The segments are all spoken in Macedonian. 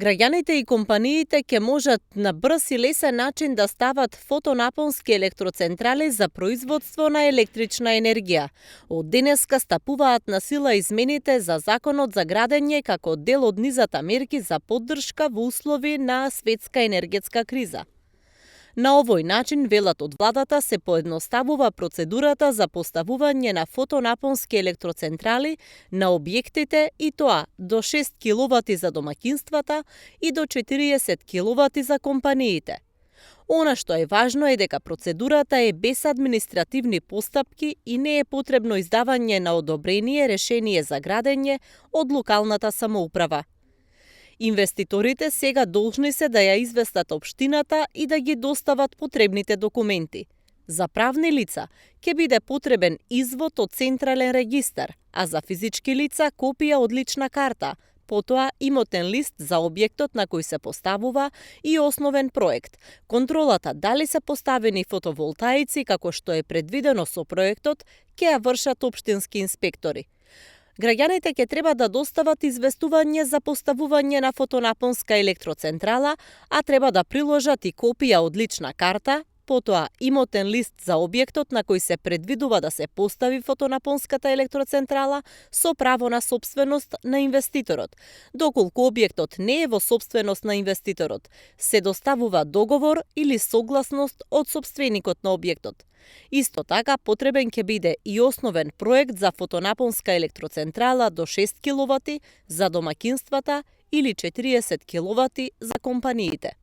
Граѓаните и компаниите ќе можат на брз и лесен начин да стават фотонапонски електроцентрали за производство на електрична енергија. Од денеска стапуваат на сила измените за Законот за градење како дел од низата мерки за поддршка во услови на светска енергетска криза. На овој начин, велат од владата, се поедноставува процедурата за поставување на фотонапонски електроцентрали на објектите, и тоа до 6 киловати за домаќинствата и до 40 киловати за компаниите. Она што е важно е дека процедурата е без административни постапки и не е потребно издавање на одобрение решение за градење од локалната самоуправа. Инвеститорите сега должни се да ја известат општината и да ги достават потребните документи. За правни лица ќе биде потребен извод од Централен регистар, а за физички лица копија од лична карта, потоа имотен лист за објектот на кој се поставува и основен проект. Контролата дали се поставени фотоволтаици како што е предвидено со проектот ќе ја вршат општински инспектори. Граѓаните ќе треба да достават известување за поставување на фотонапонска електроцентрала, а треба да приложат и копија од лична карта, потоа имотен лист за објектот на кој се предвидува да се постави фотонапонската електроцентрала со право на сопственост на инвеститорот. Доколку објектот не е во сопственост на инвеститорот, се доставува договор или согласност од сопственикот на објектот. Исто така, потребен ќе биде и основен проект за фотонапонска електроцентрала до 6 киловати за домаќинствата или 40 киловати за компаниите.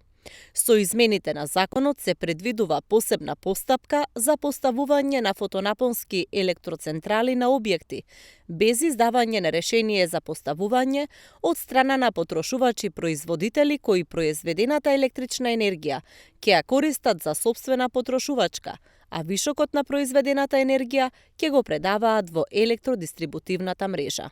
Со измените на законот се предвидува посебна постапка за поставување на фотонапонски електроцентрали на објекти, без издавање на решение за поставување од страна на потрошувачи производители кои произведената електрична енергија ќе ја користат за сопствена потрошувачка, а вишокот на произведената енергија ќе го предаваат во електродистрибутивната мрежа.